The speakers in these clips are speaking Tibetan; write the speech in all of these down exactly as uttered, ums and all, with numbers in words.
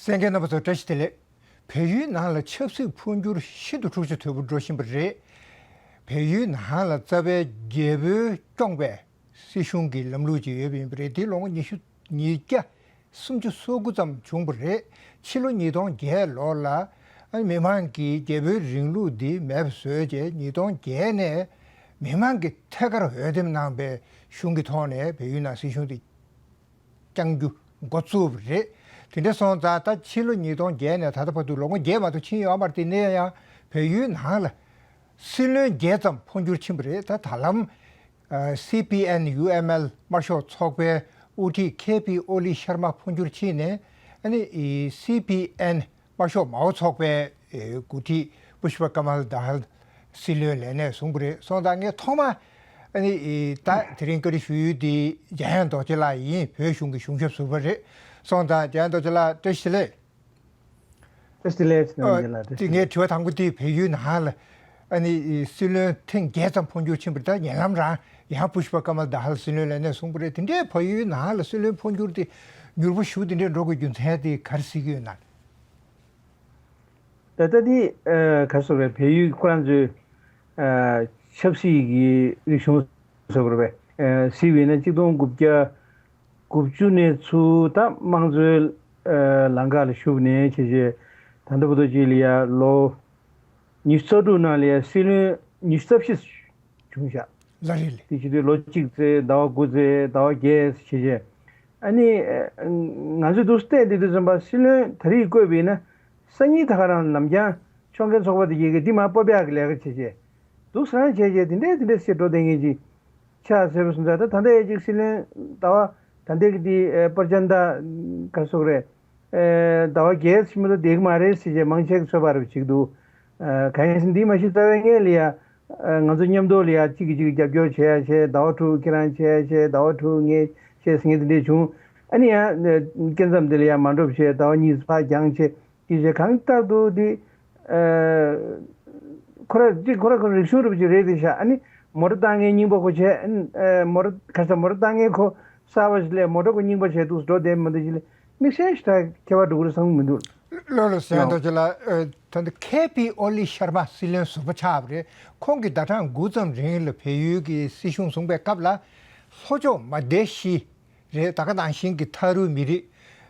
གསན་མཁན་རྣམ་པ་ཚོ་བཀྲ་ཤིས་བདེ་ལེགས། བལ་ཡུལ་ནང་ལ་ཆབ་སྲིད་འཕོ་འགྱུར་ཤིན་ཏུ་འཁྲུག་ཆ་དོད་པོ་འགྲོ་བཞིན་པ་རེད། བལ་ཡུལ་ནང་ལ་རྩ་བའི་རྒྱལ་པོས་སྐྱོང་པའི་སྲིད་གཞུང་གི་ལམ་ལུགས་ཅིག་ཡོད་པ་ཡིན་པ་རེད། དེ་ལོ་ངོ་ཉི་ཤུ་ཉིས་བརྒྱ་སུམ་ཅུ་སོ་དགུ་ཙམ་བྱུང་བ་རེད། ཕྱི་ལོ་ཉིས་སྟོང་བརྒྱད་ལོ་ལ་ཨ་ནི་མི་མང་གིས་རྒྱལ་པོའི་རིང་ལུགས་འདི་མེད་པ་བཟོས་རྗེས་ཉིས་སྟོང་བརྒྱད་ནས་མི་མང་གིས་ཐད་ཀར་འོས་འདེམས་གནང་པའི་གཞུང་གི་ཐོག་ནས་བལ་ཡུལ་ནང་སྲིད་གཞུང་དེ་བསྐྱང་རྒྱུ་འགོ་བཙུགས་པ་རེད། དེ་འདྲ་སོང་ཙང་ད་ཕྱི་ལོ་ཉིས་སྟོང་བརྒྱད་ནས་ད་ལྟ་བར་དུ་ལོ་ངོ་བརྒྱད་མ་གཏོགས་ཕྱིན་ཡོད་མ་རེད། དེ་ནས་ཡང་བལ་ཡུལ་ནང་ལ་སྲིད་བློན་བརྒྱད་ཙམ་འཕོ་འགྱུར་ཕྱིན་པ་རེད། ད་ད་ལམ་ཨ་སི་པི་ཨེན་ཡུ་ཨེམ་ཨེལ་དམར་ཤོག་ཚོགས་པའི་དབུ་ཁྲིད་ཁེ་པི་ཨོ་ལི་ཤར་མ་འཕོ་འགྱུར་ཕྱིན་ནས་ཨ་ནི་སི་པི་ཨེན་དམར་ཤོག་མའོ་ཚོགས་པའི་ཨེ་འགོ་ཁྲིད་པུཤ་པ་ཀ་མལ་དཱ་ཧལ་སྲིད་བློན་ལས་གནས་བཟུང་བ་རེད། སོང་ཙང་ངས་ཐོག་མ་ཨ་ནི་ཨེ་ད་དེ་རིང་བཀའ་འདྲི་ཞུ་ཡུལ་དེ་འཇམ་དབྱངས་རྡོ་རྗེ་ལགས་ཡིན། བོད་གཞུང་གི་གཞུང་ཞབས་ཟུར་པ་རེད། སོང་ཙང་འཇམ་དབྱངས་རྡོ་རྗེ་ལགས་བཀྲ་ཤིས་བདེ་ལེགས། བཀྲ་ཤིས་བདེ་ལེགས། ཨ་རྣམ་པ་ལ་བཀྲ་ཤིས་བདེ་ལེགས། དེ་ངའི་དྲི་བ་དང་པོ་དེ་བལ་ཡུལ་ནང་ལ་ཨ་ནི་ཨེ་སྲིད་བློན་ཐེངས་བརྒྱད་ཙམ་འཕོ་འགྱུར་ཕྱིན་པ་རེད། ད་ཉེ་ལམ་རང་ཡང་པུཤ་པ་ཀ་མལ་དཱ་ཧལ་སྲིད་བློན་ལས་གནས་བཟུང་བ་རེད། དེ་འདྲའི་བལ་ཡུལ་ནང་ལ་སྲིད་བློན་འཕོ་འགྱུར་དེ་མྱུར་པོ་ཞེ་པོ་དེ་འདྲའི་འགྲོ་དགོས་རྒྱུ་མཚན་དེ་ག་རེ་གཟིགས་ཀྱི་ཡོད་ན། ད་ལྟ་འདི་ཨ་ག་རེ་ཟེར་དགོས་རེད། བལ་ཡུལ་ཁོ་རང་ཚོའི་ཨ་ཆབ་སྲིད་ཀྱི་རིག་གཞུང་ཟེར་དགོས་རེད་པས། ཨ་གཟིགས་པ་ཡིན་ན་གཅིག་སྟོང་དགུ་བརྒྱ་དགུ་བཅུ་ནས་ཚུར་ད་དམངས་གཙོའི་ཨ་ལམ་ཁ་ལ་ཞུགས་ནས་བྱས་བྱས་ད་ལྟ་བར་དུ་ཅིག་ལ་ཡ་ལོ་ཉི་ཤུ་རྩ་དྲུག་ནང་ལ་ཡ་སྲིད་བློན་ཉི་ཤུ་རྩ་བཞི་བྱུང་བཞག་ལ་རེད་ལེ། དེ་བྱེད་དུས་ལོ་གཅིག་ཙམ་ཟླ་བ་དགུ་ཙམ་ཟླ་བ་བརྒྱད་བྱས་བྱས། ཨ་ནི་ཨ་ང་ཚོས་འདུག་བལྟས་བསྡད་དུས་ཙམ་པ་སྲིད་བློན་ད་རེས་བསྐོས་པ་ཡིན་ན་སང་ཉིན་ད་ག་རང་ནམ་རྒྱང་ཕྱོགས་འགལ་ཚོགས་པ་དེ་གས་འདི་མར་སྤོ་བྱ་གི་ལས་ཀ་བྱས་བྱས། འདུག་སེ་རང་བྱས་བྱས་དེ་འདྲས་དེ་འདྲས་སེ་འགྲོ་བསྡད་མཁན་ཅིག་ཆགས་ཟེར་བ་སོང་ཙང་ད་ད་ལྟ་ཡ་གཅིག་སྲིད་བློན་ཟླ་བ་ད་ལྟའི་གི་དེ་ཨ་པར་ཅན་ད་ག་རེ་ཟེར་དགོས་རེད། ཨེ་ཟླ་བ་བརྒྱད་ཕྱི་མ་དུ་བསྡད་ཀྱི་མ་རེད་ཟེར་བྱས་མང་ཆེ་གིས་ཚོད་དཔག་རེ་བྱེད་ཀྱི་འདུག་ཨ་གང་ཡིན་ཟེར་ན་འདི་མ་གཞི་རྩ་བའི་སྔོན་ལ་ཡ་ཨ་ང་ཚོ་མཉམ་དུ་ལ་ཡ་གཅིག་གིས་གཅིག་རྒྱབ་སྐྱོར་བྱེད་ཡ་བྱས། ཟླ་བ་དྲུག་ཁྱེད་རང་བྱེད་ཡ་བྱས། ཟླ་བ་དྲུག་ངས་བྱས་ཟེར་མཁན་དེ་འདྲས་བྱུང་། ཨ་ནི་ཡང་སྐྱེ་མཚམས་དེ་ལ་ཡ་མ་འགྲོ་བྱས་ཟླ་བ་གཉིས་ཕར་འགྱངས་བྱས། དེ་བྱས་གང་ལྟར་དུ་དེ་ཨ་ཁོ་ར་གཅིག་ཁོ་ར་ཁོ་ར་རིག་གཞུང་རེད་པ་ཅིག་རེད་དེ་ཤག་ཨ་ནི་མོ་ཊ་བཏང་མཁན་རྙིང་པ་ཁོ་བྱས། ཨ་ནི་ཨ་མོ་ཊ་ག་རེ་ཟེར་མོ་ཊ་བཏང་མཁན་ཁོ་གསར་པ་ཞིག་སླེབས་མོ་ཊ་ཁོ་རྙིང་པ་བྱས་འདུག་འགྲོ་བསྡད་མི་འདུག་ཅིག་ལས་དམིགས་བསལ་ཞིག་ད་ཁྱད་པར་འགྲོ་གི་རེད་བསམ་གི་མི་འདུག་ལགས་ལགས་སོ། ཡང་ལགས། རྡོ་རྗེ་ལགས། ཨ་ད་ལྟ་ཁེ་པི་ཨོ་ལི་ཤར་མ་སྲིད་བློན་ཟུར་པ་ཆགས་པ་རེད། ཁོང་གིས་ཟླ་གྲངས་དགུ་ཙམ་རིང་ལ་བལ་ཡུལ་གྱི་སྲིད་གཞུང་བཟུང་པའི་སྐབས་ལ་ལྷོ་ཕྱོགས་མ་དེ་ཤི་རེད། ད་ག་ནང་བཞིན་གྱི་ཐ་རུ་མི་རིགས།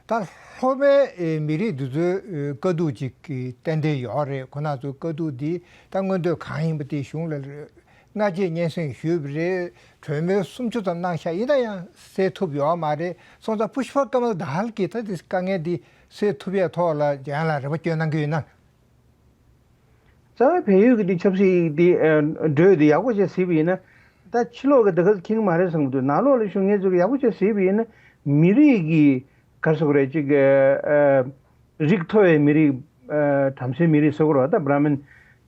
ད་ལྷོ་པའི་ཨེ་མི་རིགས་འདི་ཚོའི་ཨེ་དཀའ་སྡུག་ཅིག་གི་ཏན་ཏན་ཡོད་རེད། ཁོ་ན་ཚོའི་དཀའ་སྡུག་འདི་ད་མངོན་འདོད་གང་ཡིན་པ་དེ་གཞུང་ལ་སྔ་རྗེས་སྙན་སེང་ཞུས་པ་རེད། གྲོས་མོལ་སུམ་ཅུ་ཙམ་གནང་ཤག་ཡིན་ན་ཡང་སེལ་ཐུབ་ཡོད་མ་རེད། སོང་ཙང་པུཤ་པ་ཀ་མལ་དཱ་ཧལ་གྱིས་ད་དེ་དཀའ་ངལ་འདི་སེལ་ཐུབ་ཡས་ཐོག་ལ་རྒྱ་ཡན་ལ་རེ་བ་བསྐྱོན་གནང་གི་ཡོད་ན། རྩ་བའི་བལ་ཡུལ་གྱི་འདི་ཆབ་སྲིད་འདི་ཨ་འགྲོས་འདི་ཡག་པོ་བྱས་གཟིགས་པ་ཡིན་ན། ད་ཕྱི་ལོགས་ཀྱི་འདི་ག་ཚོད་མཁྱེན་གྱི་མ་རེད་བསམ་གྱི་འདུག་ནང་ལོགས་ལ་བཞུགས་མཁན་ཚོ་གིས་ཡག་པོ་བྱས་གཟིགས་པ་ཡིན་ན། མི་རིགས་ཀྱི་ག་རེ་ཟེར་དགོས་རེད། ཅིག་ཨ་རིགས་མཐོ་བའི་མི་རིགས། ཨ་བྲམ་ཟེའི་མི་རིགས་ཟེར་དགོས་རེད་པ། ད་བྷ་ར་མིན་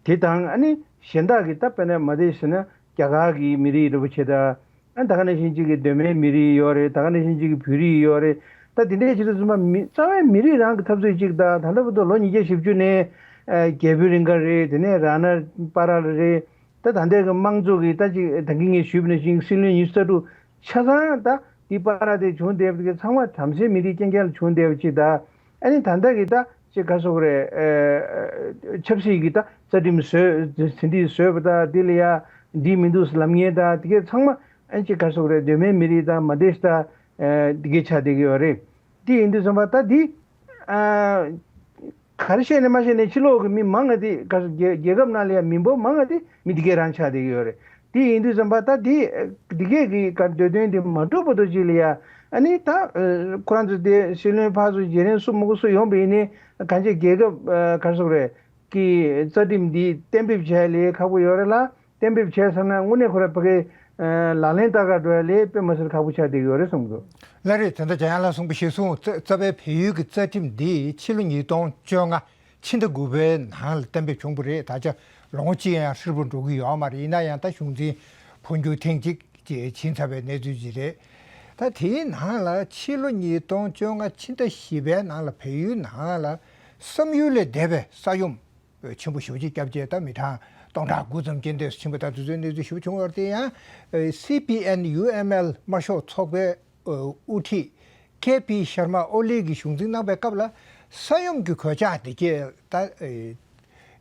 དེ་དང་། ཨ་ནི་གཞན་དག་གི་ད་དཔེར་ན་མ་བདེ་ཟེར་ན་རྒྱ་གར་གྱི་མི་རིགས་འདྲ་པོ་བྱས། ད་ཨ་ད་ག་ནང་བཞིན་ཅིག་གི་གདོད་མའི་མི་རིགས་ཡོད་རེད། ད་ག་ནང་བཞིན་ཅིག་གི་བོད་རིགས་ཡོད་རེད། ད་དེ་འདྲའི་ཆེད་དུ་ཚང་མ་མི་རྩ་བའི་མི་རིགས་རང་གི་འཐབ་རྩོད་ཅིག་དང་། ད་ལྟ་བར་དུ་ལོ་ཉིས་བརྒྱ་བཞི་བཅུ་ནས་ཨ་རྒྱལ་པོའི་རིང་ག་རེད། དེ་ནས་ར་ན་པ་ར་ལ་རེད། ད་ད་ལྟའི་གི་དམངས་གཙོ་གི་ད་ཅིག་ད་གིན་ངས་ཞུས་པ་ནང་བཞིན་སྲིད་བློན་ཉི་ཤུ་རྩ་དྲུག་ཆ་ཚང་ད་འདི་པ་ར་དེ་བྱུང་བསྡད་པ་དེ་གི་ཚང་མ་བྲམ་ཟེའི་མི་རིགས་རྐྱང་རྐྱང་ལ་བྱུང་བསྡད་པ་ཅིག་དང་། ཨ་ནི་ད་ལྟ་གི་ད་ཅིག་ག་རེ་ཟེར་དགོས་རེད། ཨ་ཆབ་སྲིད་ཀྱི་ད་རྩ་ཁྲིམས་བཟོས་ཟིན་བྲིས་བཟོས་པ་དང་། འདི་ལ་ཡ་འགྲིག་མི་འདུག་ལབ་མཁན་དང་། དེ་གས་ཚང་མ་ཨ་ཅིག་ག་རེ་ཟེར་དགོས་རེད། གདོད་མའི་མི་རིགས་དང་མ་བདེ་ཤི་དང་། ཨ་འདི་གས་ཆགས་བསྡད་ཀྱི་ཡོད་རེད། དེ་ཡིན་དུས་ཙམ་པ་ད་འདི་ཨ་ག་རེ་བཤད་ནས་མ་བཤད་ནས་ཕྱི་ལོགས་ཀྱི་མི་མང་ང་དེ་ག་རེ་རྒྱལ་རྒྱལ་ཁབ་ནང་ལ་ཡ་མི་འབོར་མང་ང་དེ་མི་འདི་གས་རང་ཆགས་བསྡད་ཀྱི་ཡོད་རེད། དེ་ཡིན་དུས་ཙམ་པ་ད་དེ་འདི་གས་ཀྱི་ག་འདོད་དོན་དེ་མ་འགྲུབ་བར་དུ་ཅིག་ལ་ཡ། ཨ་ནི་ད་ཨ་ཁོ་རང་ཚོ་དེ་སྲིད་བློན་ཕར་ཚུར་བརྗེ་རན་སུ་མ་གོ་སུ་ཡོང་པ་ཡིན་ནའི་གང་ཅི་རྒྱལ་ཁབ་ཨ་ག་རེ་ཟེར་དགོས་རེད། ཀྱི་རྩ་ཁྲིམས་འདི་གཏན་འབེབས་བྱས་ལས་ཁག་པོ་ཡོད་རེད་ལ། གཏན་འབེབས་བྱས་ཚར་ན་དངོས་གནས་ཁོ་ར་ཕ་གི་ཨ་ལག་ལེན་བསྟར་ག་འགྲོ་ཡ་ལས་དཔེ་མི་སྲིད་ཁག་པོ་ཆགས་བསྡད་ཡོད་རེད་བསམ་གི་འདུག་ལགས་རེད། དེ་འདྲ་འཇམ་དབྱངས་ལགས་གསུངས་པ་གཞིར་བཟུང་རྩ་རྩ་བའི་བལ་ཡུལ་གྱི་རྩ་ཁྲིམས་འདི་ཕྱི་ལོ་ཉིས་སྟོང་བཅོ་ལྔ་ཕྱི་ཟླ་དགུ་པའི་ནང་ལ་གཏན་འབེབས་བྱུང་བ་རེད། ད་ཆ་ལོ་ངོ་གཅིག་ཡང་ཧྲིལ་པོ་འགྲོ་གི་ཡོད་མ་རེད། ཡིན་ན་ཡང་ད་གཞུང་འཛིན་འཕོ་འགྱུར་ཐེངས་གཅིག་ཅེས་ཕྱིན་ཚར་བའི་གནས་ཚུལ་ཅིག་རེད། ད་དེའི་ནང་ལ་ཕྱི་ལོ་ཉིས་སྟོང་བཅོ་ལྔ་ཕྱི་ཟླ་བཞི་པའི་ནང་ལ་བལ་ཡུལ་ནང་ལ་བསམ་ཡུལ་ལས་འདས་པའི་ས་ཡོམ་ཆེན་པོ་ཞེ་པོ་ཅིག་བརྒྱབ་རྗེས་ད་མི་གྲངས་སྟོང་ཕྲག་དགུ་ཙམ་རྐྱེན་འདས་སུ་ཕྱིན་པ་ད་དུས་ཚོད་གནས་ཚུལ་ཞེ་པོ་བྱུང་བ་རེད། དེ་ཡང་སི་པི་ཨེན་ཡུ་ཨེམ་ཨེལ་དམར་ཤོག་ཚོགས་པའི་དབུ་ཁྲིད་ཁེ་པི་ཤར་མ་ཨོ་ལི་གིས་གཞུང་འཛིན་གནང་པའི་སྐབས་ལ་ ས་ཡོམ་གྱི་གོད་ཆག་དེ་གས་ད་ཨེ་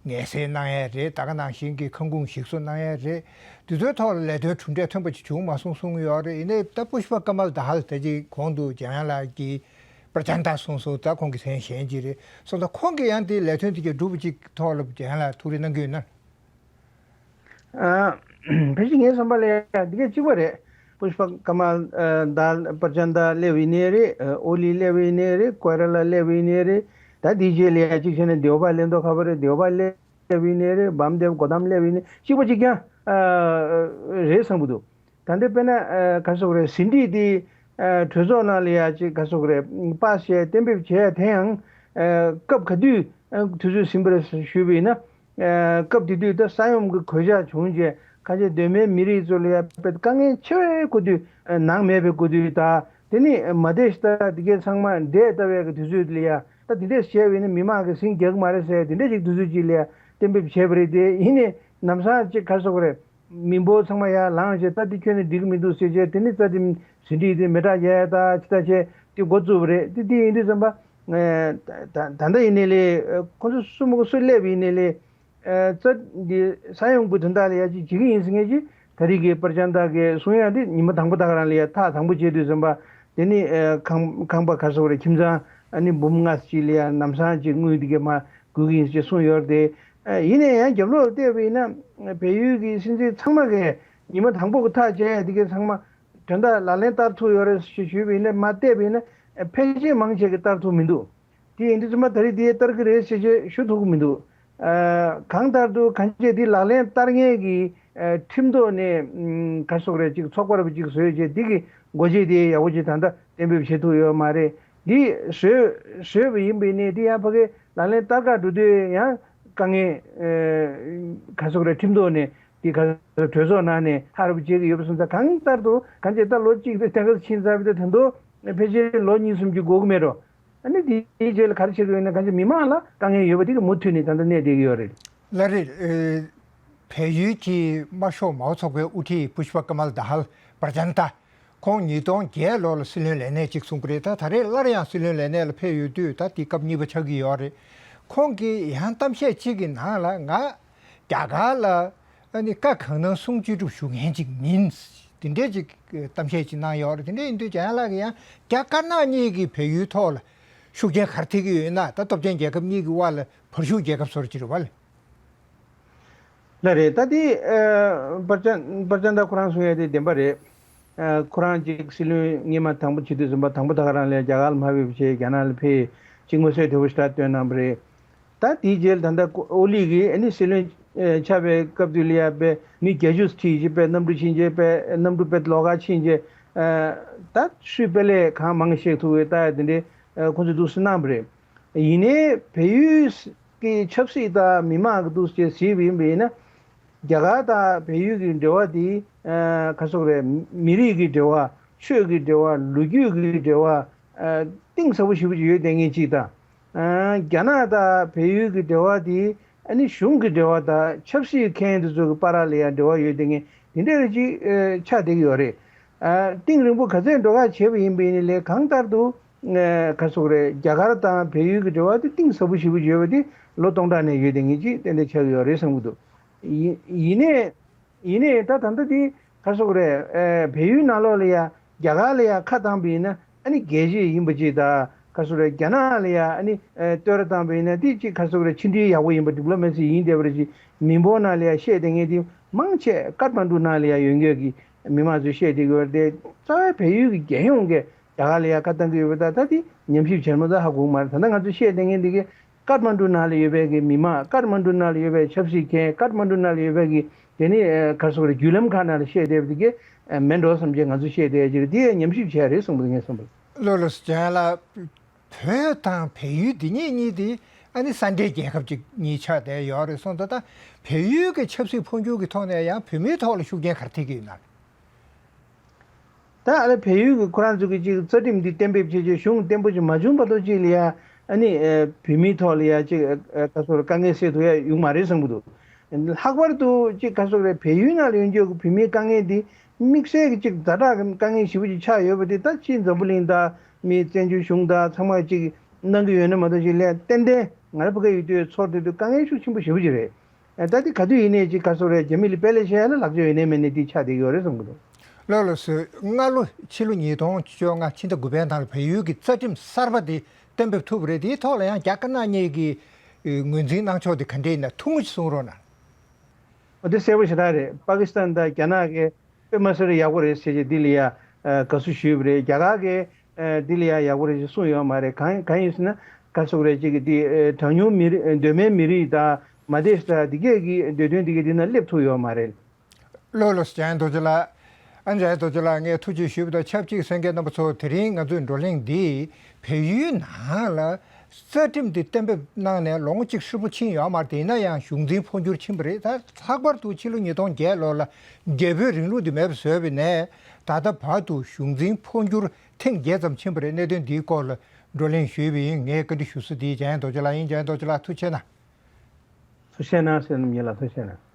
ངལ་སེལ་གནང་ཡས་རེད། ད་ག་ནང་བཞིན་གྱི་ཁང་ཁུངས་ཞིག་གསོ་གནང་ཡས་རེད། དེ་ཚོའི་ཐོག་ལ་ལས་དོན་གྲུབ་འབྲས་ཐོན་པ་ཅིག་བྱུང་མ་སོང་གསུངས་ཡོད་རེད། ཡིན་ནའི་ད་པུཤ་པ་ཀ་མལ་དྷལ་ད་ཅིག་གོང་དུ་འཇམ་དབྱངས་ལགས་ཀྱིས་པྲ་ཅན་ཏ་གསུངས་སོང་། ད་ཁོང་གི་མཚན་གཞན་ཅིག་རེད་སོང་། ད་ཁོང་གིས་ཡང་དེ་ལས་དོན་དེ་གས་འགྲུབ་པ་ཅིག་ཐོག་ལ་འཇམ་དབྱངས་ལགས་ཐུགས་རེ་གནང་གི་ཡོད་ན། ཨ། ཕལ་ཆེར་ངའི་བསམ་པ་ལ་ཡ་འདི་ག་གཅིག་པ་རེད། པུཤ་པ་ཀ་མལ་ཨ་དྷལ་པྲ་ཅན་ཏ་སླེབས་ཡིན་ནའི་རེད། ཨ་ཨོ་ལི་སླེབས་ཡིན་ནའི་རེད། ཀོ་ཡ་ར་ལ་སླེབས་ཡིན་ནའི་རེད། ད་དེའི་རྗེས་ལ་ཡ་གཅིག་བྱས་ན་དེའུ་བ་སླེབས་མདོག་ཁ་པོ་རེད། དེའུ་བ་སླེབས་ཡིན་ནའི་རེད། བམ་དེབ་གོ་དམ་སླེབས་ཡིན་ནའི་གཅིག་པ་གཅིག་རྐྱང་ཨ་རེད་བསམ་གྱི་འདུག་ད་ལྟ་དཔེར་ན་ཨ་ག་རེ་ཟེར་དགོས་རེད། ཟིན་བྲིས་དེ་ཨ་གྲོས་ཚོགས་ནང་ལ་ཡ་གཅིག་ག་རེ་ཟེར་དགོས་རེད། པཱ་སི་བྱས་གཏན་འབེབས་བྱས་དེ་ཡང་ཨ་སྐབས་ག་དུས་ཨ་དུས་ཚོད་ཟིན་པ་རེད་ཞུས་པ་ཡིན་ན། ཨ་སྐབས་དེ་དུས་ད་ས་ཡོམ་གྱི་གོད་ཆག་བྱུང་རྗེས་ཁ་ཆེ་གདོད་མའི་མི་རིགས་ཚོ་ལ་ཡ་དཔེ་དཀའ་ངལ་ཆེ་བའི་སྐུ་དུས་ཨ་ནང་མེད་པའི་སྐུ་དུས་དང་། དེ་ནི་མ་བསྡད་ཤི་ད་དེ་གའི་ཚང་མ་བསྡད་ལྟ་བའི་གི་དུས་ཚོད་ལ་ཡ་ད་དེ་འདྲས་བྱས་པས་ནི་མི་མང་གི་ཟིང་རྒྱག་གི་མ་རེད་ཟེར་དེ་འདྲས་ཅིག་དུས་ཚོད་ཅིག་ལ་ཡ་གཏན་འབེབས་བྱས་པ་རེད། དེ་ཡིན་ནི་ལམ་སང་ཅིག་ག་རེ་ཟེར་དགོས་རེད། མི་འབོར་ཚང་མ་ཡར་ལངས་བྱས་ད་འདི་ཁྱོན་ནས་འགྲིག་གི་མི་འདུག་ཟེར་བྱས་དེ་ནི་རྩ་དེ་ཟིན་བྲིས་དེ་མེ་སྲེག་རྒྱག་ཡ་ད་ཅི་ད་བྱས་དེ་འགོ་བཙུགས་པ་རེད། དེ་དེ་ཡིན་དུས་ཙམ་པ་ད་ད་ལྟ་ཡིན་ནའི་ལས་ཁོ་ཚོ་སུ་མི་དགོས་སུ་སླེབས་ཡིན་ནའི་ལས་རྩ་འདི་ས་ཡོམ་གྱི་དོན་དག་ལ་ཡ་ཅིག་བྱེད་ཀྱི་ཡིན་ཟེར་མཁན་ཅིག་ད་རེས་ཀྱི་པར་ཅན་དག་གིས་གསུང་ཡ་འདི་ཉི་མ་དང་པོ་དག་རང་ལ་ཡ་ཐག་དང་པོ་བྱེད་དུས་ཙམ་པ་དེ་ནི་ཁང་ཁང་པ་ག་རེ་ཟེར་དགོས་རེད། ཁྱིམ་ཚང་ཨ་ནི་འབུམ་ལྔ་ཅིག་ལ་ཡ་ལམ་སང་ཅིག་དངུལ་འདི་གས་མར་དགོས་ཀྱི་ཡིན་ཟེར་གསུངས་ཡོད་རེད་དེ། ཡིན་ནའི་ཡང་རྒྱབ་ལོགས་བལྟས་པ་ཡིན་ན་བལ་ཡུལ་གྱི་སྲིད་འཛིན་ཚང་མ་གིས་ཉི་མ་དང་པོ་གི་ཐག་བཅད་ཡ་འདི་གས་ཚང་མ་དོན་དག་ལག་ལེན་བསྟར་ཐུབ་ཡོད་རེད་ཞེས་ཞུས་པ་ཡིན་ན་མར་བལྟས་པ་ཡིན་ན་ཕལ་ཆེར་མང་ཆེ་གིས་བསྟར་ཐུབ་མི་འདུག་དེ་ཡིན་དུས་ཙམ་པ་ད་རེས་འདི་བསྟར་གི་རེད་ཞེས་ཞུ་ཐུབ་ཀྱི་མི་འདུག་གང་ལྟར་དུ་གང་ཅི་འདི་ལག་ལེན་བསྟར་མཁན་གྱི་ཁྲིམས་ཐོག་ནས་ག་རེ་ཟེར་དགོས་རེད། ཅིག་ཚོགས་པ་རུ་ཅིག་བཟོས་བྱས་འདི་གི་སྒོ་འབྱེད་དེ་ཡག་པོ་ཅིག་ད་ལྟ་གཏན་འབེབས་བྱེད་ཐུབ་ཡོད་མ་རེད། འདི་བཟོས་བཟོས་པ་ཡིན་པས་ནི་འདི་ཡང་ཕ་གི་ལག་ལེན་བསྟར་ག་འགྲོ་དུས་ཡང་དཀའ་ངལ་ག་རེ་ཟེར་དགོས་རེད། ཁྲིམས་ཐོག་ནས་འདི་ག་རེ་ཟེར་གྲོས་ཚོགས་ནང་ནས་ཐག་རིང་པོ་བྱེད་ཀྱི་ཡོད་པ་སོང་ཙང་གང་ལྟར་དུ་གང་ཅི་ད་ལོ་གཅིག་དེ་ཐེངས་ཁ་ཕྱིན་ཚར་བའི་ད་དོན་དུ་ཕལ་ཆེར་ལོ་གཉིས་གསུམ་ཅིག་འགོར་གི་མེད་འགྲོ། ཨ་ནི་དེའི་རྗེས་ལ་ག་རེ་བྱེད་དགོས་ཡོད་ན་གང་ཅི་མི་མང་ལ་དཀའ་ངལ་ཡོད་པ་དེ་གི་མུ་མཐུད་ནས་ད་ལྟ་གནས་བསྡད་ཀྱི་ཡོད་རེད། ལགས་རེད། ཨེ། བལ་ཡུལ་གྱི་དམར་ཤོག་མའོ་ཚོགས་པའི་དབུ་ཁྲིད་པུཤ་པ་ཀ་མལ་དྷལ་པྲ་ཅན་ཏ། ཁོང་ཉིས་སྟོང་བརྒྱད་ལོ་ལ་སྲིད་བློན་ལས་གནས་གཅིག་བཟུང་གི་རེད། ད་ད་རེས་སླར་ཡང་སྲིད་བློན་ལས་གནས་ལ་ཕེབས་ཡོད་དུས་ད་དེ་སྐབས་གཉིས་པ་ཆགས་ཀྱི་ཡོད་རེད། ཁོང་གིས་ཡང་གཏམ་བཤད་གཅིག་གི་ནང་ལ་ང་རྒྱ་གར་ལ་ཨ་ནི་བཀའ་གང་གནང་གསུང་ཅི་སྒྲུབ་ཞུ་མཁན་ཅིག་མིན། དེ་འདྲས་ཅིག་གཏམ་བཤད་ཅིག་གནང་ཡོད་རེད། དེ་འདྲས་ཡིན་དུས་འཇམ་དབྱངས་ལགས་ཀྱིས་ཡང་རྒྱ་དཀར་ནག་གཉིས་ཀྱིས་བལ་ཡུལ་ཐོག་ལ་ཤུགས་རྐྱེན་ག་རེ་ཐེབས་ཀྱི་ཡོད་ན། ད་སྟོབས་ཆེན་རྒྱལ་ཁབ་གཉིས་ཀྱི་དབར་ལ་བར་ཤུགས་རྒྱལ་ཁབ་བཟོ་རྒྱུ་རེད་བ་ལ། ལགས་རེད། ད་དེ་ཨ་པར་ཅན་པར་ཅན་ཏ་ཁོ་རང་གསུང་ཡ་དེ་བདེན་པ་རེད། ཨ་ཁོ་རང་ཅིག་སྲིད་བློན་སྔོན་མ་དང་པོ་བྱེད་དུས་ཙམ་པ་དང་པོ་ད་ག་རང་ལ་རྒྱ་གར་ལ་མ་ཕེབས་བྱས་རྒྱ་ནག་ལ་ཕེབས་ཅིག་མངོན་གསལ་དོད་པོ་ཞེ་དྲག་བཏོན་གནང་བ་རེད། ད་དེའི་རྗེས་ལ་ད་ལྟ་ཨོ་ལི་གིས་ཨ་ནི་སྲིད་བློན་ཨ་ཆགས་པའི་སྐབས་དུས་ལ་ཡ་དཔེ་མི་བརྒྱད་ཅུ་ཁྲིད་ཅིག་དཔེ་གནམ་གྲུ་ཕྱིན་ཅིག་དཔེ་གནམ་གྲུ་དཔེ་ལོགས་ཀ་ཕྱིན་ཅིག་ཨ་ད་སུས་དཔེ་ལས་གང་མང་བཤད་ཐུབ་པའི་ལྟ་ཡ་དེ་འདྲའི་ཨ་ཁོང་ཚོས་འདུག་སེ་གནང་བ་རེད། ཡིན་ནའི་བལ་ཡུལ་གྱི་ཆབ་སྲིད་དང་མི་མང་གི་འདུག་ཅེས་གཟིགས་པ་ཡིན་པ་ཡིན་ན། རྒྱ་གར་དང་བལ་ཡུལ་གྱི་འབྲེལ་བ་དེ་ཨ་ག་རེ་ཟེར་དགོས་རེད། མི་རིགས་ཀྱི་འབྲེལ་བ། ཆོས་ཀྱི་འབྲེལ་བ། ལོ་རྒྱུས་ཀྱི་འབྲེལ་བ་ཨ་གཏིང་ཟབ་པོ་ཞེ་པོ་ཅིག་ཡོད་བསྡད་མཁན་ཅིག་དང་། ཨ་རྒྱ་ནག་དང་བལ་ཡུལ་གྱི་འབྲེལ་བ་དེ་ཨ་ནི་གཞུང་གི་འབྲེལ་བ་དང་ཆབ་སྲིད་མཁན་དེ་ཚོ་གི་བར་ལ་ཡང་འབྲེལ་བ་ཡོད་བསྡད་མཁན་དེ་འདྲ་རེ་ཅིག་ཨ་ཆགས་བསྡད་ཀྱི་ཡོད་རེད། ཨ་གཏིང་རིང་པོ་ག་ཚད་འགྲོ་ག་བྱས་པ་ཡིན་པ་ཡིན་ནའི་ལས་གང་ལྟར་དུ། ཨ་ག་རེ་ཟེར་དགོས་རེད། རྒྱ་གར་དང་བལ་ཡུལ་གྱི་འབྲེལ་བ་དེ་གཏིང་ཟབ་པོ་ཞེ་པོ་ཡོད་པ་དེ་ལོ་སྟོང་ཕྲག་ནས་ཡོད་བསྡད་མཁན་ཅིག་ཏན་ཏན་ཆགས་ཀྱི་ཡོད་རེད་བསམ་གྱི་འདུག་ཡིན་ཡིན་ནའི་ཡིན་ནའི་ད་ད་ལྟ་དེ་ག་རེ་ཟེར་དགོས་རེད། ཨ་བལ་ཡུལ་ནང་ལོགས་ལ་ཡ་རྒྱ་གར་ལ་ཡ་ཁ་བཏང་པ་ཡིན་ན་ཨ་ནི་རྒྱལ་གཅེས་ཡིན་པ་ཅིག་དང་ག་རེ་ཟེར་དགོས་རེད། རྒྱ་ནག་ལ་ཡ་ཨ་ནི་ཨ་བསྟོད་ར་བཏང་པ་ཡིན་ན་དེ་ཅིག་ག་རེ་ཟེར་དགོས་རེད། ཕྱི་འབྲེལ་ཡག་པོ་ཡིན་པ། ཌི་པི་ལོ་མེ་སི་ཡིན་བསྡད་པ་རེད་ཅིག་མི་འབོར་ནང་ལ་ཡ་བཤད་བསྡད་མཁན་དེ་མང་ཆེ་ཀཏ་མན་ཌུ་ནང་ལ་ཡ་ཡོད་མཁན་གྱི་མི་མང་ཚོས་བཤད་བསྡད་ཀྱི་ཡོད་རེད་དེ། རྩ་བའི་བལ་ཡུལ་གྱི་རྒྱལ་ཡོངས་ཀྱི་རྒྱ་གར་ལ་ཡ་ཁ་བཏང་གི་ཡོད་པ་ད་ད་དེ་ཉམས་ཞིབ་བྱས་མ་ཐག་ཧ་གོ་གི་མ་རེད། ད་ལྟ་ང་ཚོས་བཤད་བསྡད་མཁན་འདི་གའི་ཀཏ་མན་ཌུ་ནང་ལ་ཡོད་པའི་གི་མི་མང་། ཀཏ་མན་ཌུ་ནང་ལ་ཡོད་པའི་ཆབ་སྲིད་མཁན། ཀཏ་མན་ཌུ་ནང་ལ་ཡོད་པའི་གི་དེ་ནི་ཨ་ག་རེ་ཟེར་དགོས་རེད། བརྒྱུད་ལམ་ཁག་ནང་ལ་བཤད་བསྡད་པ་འདི་གའི་ཨ་མེད་འགྲོ་བསམ་བྱས་ང་ཚོས་བཤད་བསྡད་ཀྱི་རེད། དེ་ཡང་ཉམས་ཞིབ་བྱས་རེད་གསུངས་པ་ངས་བསམ་པ། ལགས་ལགས་སོ། ལགས་ལགས། བོད་དང་བལ་ཡུལ་འདི་གཉིས་གཉིས་དེ་ཨ་ནི་ས་འབྲེལ་རྒྱལ་ཁབ་ཅིག་གཉིས་ཆགས་བསྡད་ཡོད་རེད་སོང་ཙང་། ད་བལ་ཡུལ་གྱི་ཆབ་སྲིད་འཕོ་འགྱུར་གྱི་ཐོག་ནས་ཡང་བོད་མིའི་ཐོག་ལ་ཤུགས་རྐྱེན་ག་རེ་ཐེབས་ཀྱི་ཡོད་ན། ད་ཨ་ལེ་བལ་ཡུལ་གྱི་ཁོ་རང་ཚོ་གི་ཅིག་རྩ་ཁྲིམས་འདི་གཏན་འབེབས་བྱས་རྗེས་གཞུང་བརྟན་པོ་ཅིག་མ་བྱུང་བར་དུ་ཅིག་ལ་ཡ་ཨ་ནི་ཨ་བོད་མིའི་ཐོག་ལ་ཡ་ཅིག་ཨ་ཨ་ག་ཚོར་དཀའ་ངལ་སེལ་ཐུབ་ཡ་ཡོང་མ་རེད་བསམ་གྱི་འདུག་ལྷག་པར་དུ་ཅིག་ག་ཚོར་རེད། བལ་ཡུལ་ནང་ལ་ཡོད་རྒྱུ་གི་བོད་མིའི་དཀའ་ངལ་འདི་དམིགས་བསལ་གྱི་ཅིག་ཛ་དྲག་གི་དཀའ་ངལ་ཞེ་པོ་ཅིག་ཆགས་ཡོད་པ་དེ་ད་ཅིག་འཛམ་བུ་གླིང་དང་མི་བཙན་བྱོལ་གཞུང་དང་ཚང་མ་ཅིག་ གནང་གི་ཡོད་ན་མ་གཏོགས་ཅིག་ལས་ཏན་ཏན་ང་རང་ཕ་གིར་ཡོད་དུས་ཚོར་དེ་དུས་དཀའ་ངལ་ཤུགས་ཆེན་པོ་ཞེ་པོ་ཅིག་རེད། ཨ་ད་དེ་ག་དུས་ཡིན་ནའི་ཅིག་ག་སོ་རེད། རྒྱ་མི་ལ་དཔེ་ལས་བཤད་ཡ་ལ་ལག་ཆ་ཡོད་ནའི་མེད་ནའི་དེ་ཆགས་བསྡད་ཡོད་རེད་བསམ་གི་འདུག་ལགས་ལགས་སོ། སྔ་ལོ་ཕྱི་ལོ་ཉིས་སྟོང་བཅོ་ལྔ་ཕྱི་ཟླ་དགུ་པའི་ནང་ལ་བལ་ཡུལ་གྱི་རྩ་ཁྲིམས་གསར་པ་དེ་གཏན་འབེབས་ཐུབ་པ་རེད། དེའི་ཐོག་ལ་ཡང་རྒྱ་དཀར་ནག་གཉིས་ཀྱིས་ངོས་འཛིན་གནང་ཕྱོགས་དེ་ག་འདྲ་ཡིན་ན་ཐུང་ངུ་ཞིག་གསུང་རོགས་གནང་། འོ་དེ་གསལ་པོ་ཞེ་དྲག་རེད། པ་ཀི་སི་ཐན་དང་རྒྱ་ནག་གིས་དཔེ་མ་སྲིད་ཡག་པོ་རེད་ཟེར་བྱས་འདི་ལ་ཡ་དགའ་བསུ་ཞུས་པ་རེད། རྒྱ་གར་གིས་འདི་ལ་ཡ་ཡག་པོ་རེད་ཅེས་གསུངས་ཡོད་མ་རེད། གང་གང་ཡིན་ཟེར་ན་ག་སོག་རེད་ཅིག་གི་འདི་གྲངས་ཉུང་མི་རིགས་གདོད་མའི་མི་རིགས་དང་མ་དེ་ས་འདི་གས་ཀྱི་འདོད་དོན་འདི་གས་འདི་ན་སླེབས་ཐུབ་ཡོད་མ་རེད། ལགས་ལགས་སོ། འཇམ་དབྱངས་རྡོ་རྗེ་ལགས། ཨ་འཇམ་དབྱངས་རྡོ་རྗེ་ལགས་ངས་ཐུགས་རྗེ་ཞུས་པ་དང་ཆབས་ཅིག་གསན་མཁན་རྣམ་པ་ཚོ་དེ་རིང་ང་ཚོའི་བགྲོ་གླེང་འདི་བལ་ཡུལ་ནང་ལ་རྩ་ཁྲིམས་འདི་གཏན་འབེབས་གནང་ནས་ལོ་ངོ་གཅིག་ཧྲིལ་པོ་ཕྱིན་ཡོད་མ་རེད། ཡིན་ན་ཡང་གཞུང་འཛིན་འཕོ་འགྱུར་ཕྱིན་པ་རེད། ད་ལྷག་པར་དུ་ཕྱི་ལོ་ཉིས་སྟོང་བརྒྱད་ལོ་ལ་རྒྱལ་པོའི་རིང་ལུགས་འདི་མེད་པ་བཟོས་པ་ནས་ད་ལྟ་བར་དུ་གཞུང་འཛིན་འཕོ་འགྱུར་ཐེངས་བརྒྱད་ཙམ་ཕྱིན་པ་རེད། གནད་དོན་འདིའི་སྐོར་ལ་བགྲོ་གླེང་ཞུས་པ་ཡིན། ངས་བཀའ་འདྲི་ཞུ་ས་འདི་འཇམ་དབྱངས་རྡོ་རྗེ་ལགས་ཡིན། འཇམ་དབྱངས་རྡོ་རྗེ་ལགས་ཐུགས་རྗེ་གནང་། ཐུགས་རྗེ་གནང་། བསོད་ནམས་ཡིན་ལ་ཐུགས་རྗེ་གནང་།